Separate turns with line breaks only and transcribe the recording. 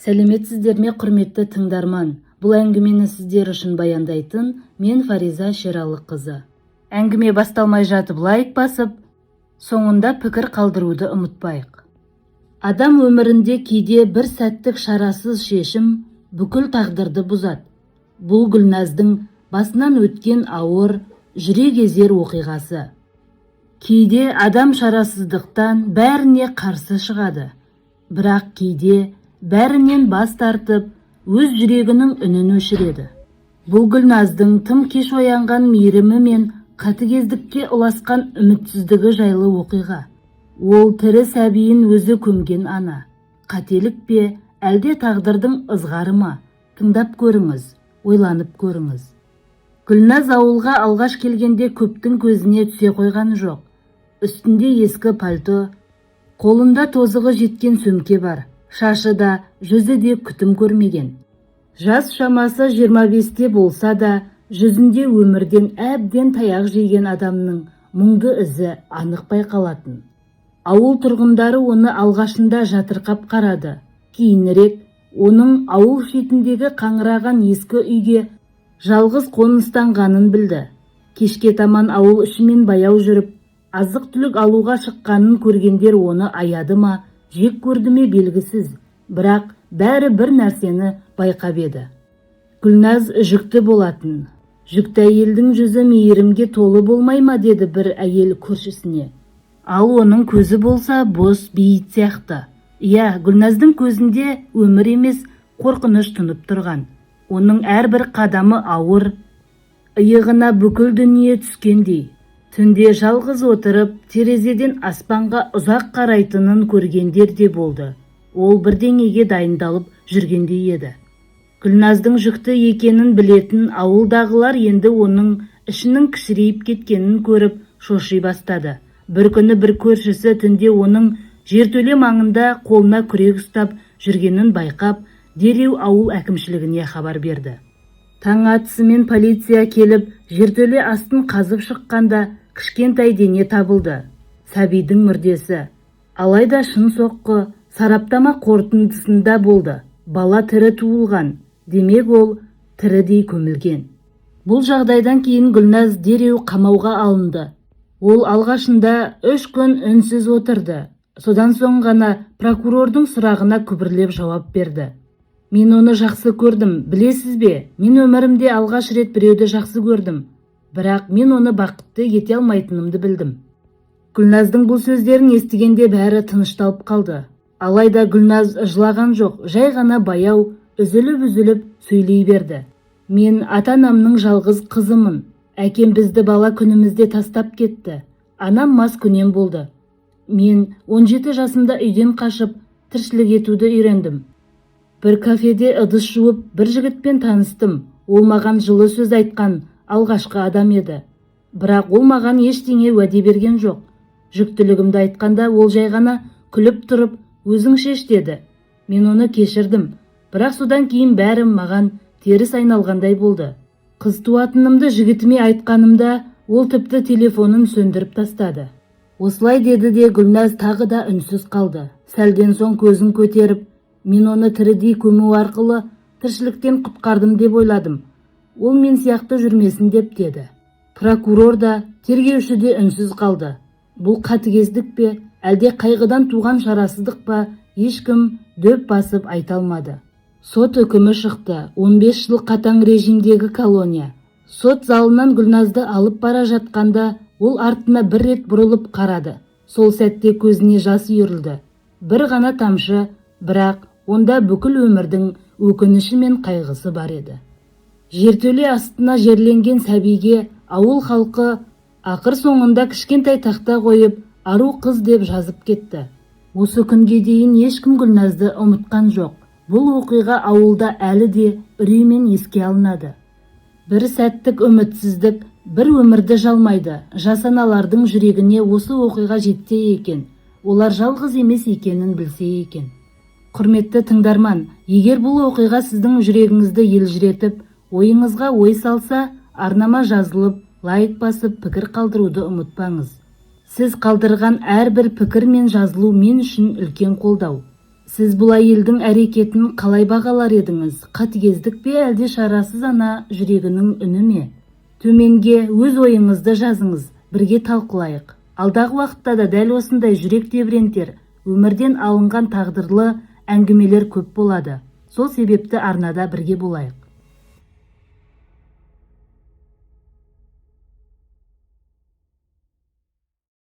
Сәлеметсіздер ме, құрметті тыңдарман! Бұл әңгімені сіздер үшін баяндайтын мен, Фариза Шералықызы. Әңгіме басталмай жатып лайк басып, соңында пікір қалдыруды ұмытпайық. Адам өмірінде кейде бір сәттік шарасыз шешім бүкіл тағдырды бұзады. Бұл Гүлназдың басынан өткен ауыр, жүрек езер оқиғасы. Кейде адам шарасыздықтан бәріне қарсы шығады, бірақ кейде бәрінен бас тартып, өз жүрегінің үнін өшіреді. Бұл Гүлназдың тым кеш оянған мейірімі мен қатыгездікке ұласқан үмітсіздігі жайлы оқиға. Ол тірі сәбиін өзі көмген ана. Қателік пе, әлде тағдырдың ызғары ма? Тыңдап көріңіз, ойланып көріңіз. Гүлназ ауылға алғаш келгенде көптің көзіне түсе қойған жоқ. Үстінде ескі пальто, қолында тозығы жеткен сөмке бар. Шашы да, жүзі де күтім көрмеген. Жас шамасы 25-те болса да, жүзінде өмірден әбден таяқ жеген адамның мұңды ізі анық байқалатын. Ауыл тұрғындары оны алғашында жатырқап қарады. Кейінірек оның ауыл шетіндегі қаңыраған ескі үйге жалғыз қоныстанғанын білді. Кешке таман ауыл ішімен баяу жүріп, азық-түлік алуға шыққанын көргендер оны аяды ма, жек көрді ме, белгісіз, бірақ бәрі бір нәрсені байқап еді: Гүлназ жүкті болатын. «Жүкті әйелдің жүзі мейірімге толы болмай ма?» – деді бір әйел көршісіне. Ал оның көзі болса, бос бейіт сияқты. Иә, Гүлназдың көзінде өмір емес, қорқыныш тұнып тұрған. Оның әрбір қадамы ауыр, иығына бүкіл дүние түскендей. Түнде жалғыз отырып, терезеден аспанға ұзақ қарайтынын көргендер де болды. Ол бірдеңеге дайындалып жүргендей еді. Гүлназдың жүкті екенін білетін ауылдағылар енді оның ішінің кішірейіп кеткенін көріп шоши бастады. Бір күні бір көршісі түнде оның жертөле маңында қолына күрек ұстап жүргенін байқап, дереу ауыл әкімшілігіне хабар берді. Таң атысымен полиция келіп, жертөле астын қазып шыққанда, кішкентай дене табылды: сәбидің мүрдесі. Алайда шын соққы сараптама қорытындысында болды: бала тірі туылған, демек, ол тірідей көмілген. Бұл жағдайдан кейін Гүлназ дереу қамауға алынды. Ол алғашында 3 күн үнсіз отырды, содан соң ғана прокурордың сұрағына күбірлеп жауап берді: «Мен оны жақсы көрдім, білесіз бе? Мен өмірімде алғаш рет біреуді жақсы көрдім, бірақ мен оны бақытты ете алмайтынымды білдім». Гүлназдың бұл сөздерін естігенде бәрі тынышталып қалды. Алайда Гүлназ жылаған жоқ, жай ғана баяу, үзіліп-үзіліп сөйлей берді: «Мен ата-анамның жалғыз қызымын. Әкем бізді бала күнімізде тастап кетті. Анам маскүнем болды. Мен 17 жасымда үйден қашып, тіршілік етуді үйрендім. Бір кафеде ыдыс жуып, бір жігітпен таныстым. Ол маған жылы сөз айтқан алғашқы адам еді, бірақ ол маған ештеңе уәде берген жоқ. Жүктілігімді айтқанда, ол жай ғана күліп тұрып, 'Өзің шеш' деді. Мен оны кешірдім, бірақ содан кейін бәрі маған теріс айналғандай болды. Қыз туатынымды жігітіме айтқанымда, ол тіпті телефонын сөндіріп тастады». Осылай деді де, Гүлназ тағы да үнсіз қалды. Сәлден соң көзін көтеріп: «Мен оны тірідей көму арқылы тіршіліктен құтқардым деп ойладым, ол мен сияқты жүрмесін деп», – деді. Прокурор да, тергеуші де үнсіз қалды. Бұл қатыгездік пе, әлде қайғыдан туған шарасыздық па, ешкім дөп басып айта алмады. Сот үкімі шықты: 15 жыл қатаң режимдегі колония. Сот залынан Гүлназды алып бара жатқанда, ол артына бір рет бұрылып қарады. Сол сәтте көзіне жас үйірілді. Бір ғана тамшы, бірақ онда бүкіл өмірдің өкініші мен қайғысы бар еді. Жертөле астына жерленген сәбиге ауыл халқы ақыр соңында кішкентай тақта қойып, «Ару қыз» деп жазып кетті. Осы күнге дейін ешкім Гүлназды ұмытқан жоқ. Бұл оқиға ауылда әлі де үреймен еске алынады. Бір сәттік үмітсіздік бір өмірді жалмайды. Жас аналардың жүрегіне осы оқиға жетсе екен, олар жалғыз емес екенін білсе екен. Құрметті тыңдарман, егер бұл оқиға сіздің жүрегіңізді елжіретіп, ойыңызға ой салса, арнама жазылып, лайк басып, пікір қалдыруды ұмытпаңыз. Сіз қалдырған әрбір пікір мен жазылу мен үшін үлкен қолдау. Сіз бұл әйелдің әрекетін қалай бағалар едіңіз? Қатыгездік пе, әлде шарасыз ана жүрегінің үні ме? Төменге өз ойыңызды жазыңыз, бірге талқылайық. Алдағы уақытта да дәл осындай жүрек тебірентер, өмірден алынған тағдырлы әңгімелер көп болады. Сол себепті арнада бірге болайық.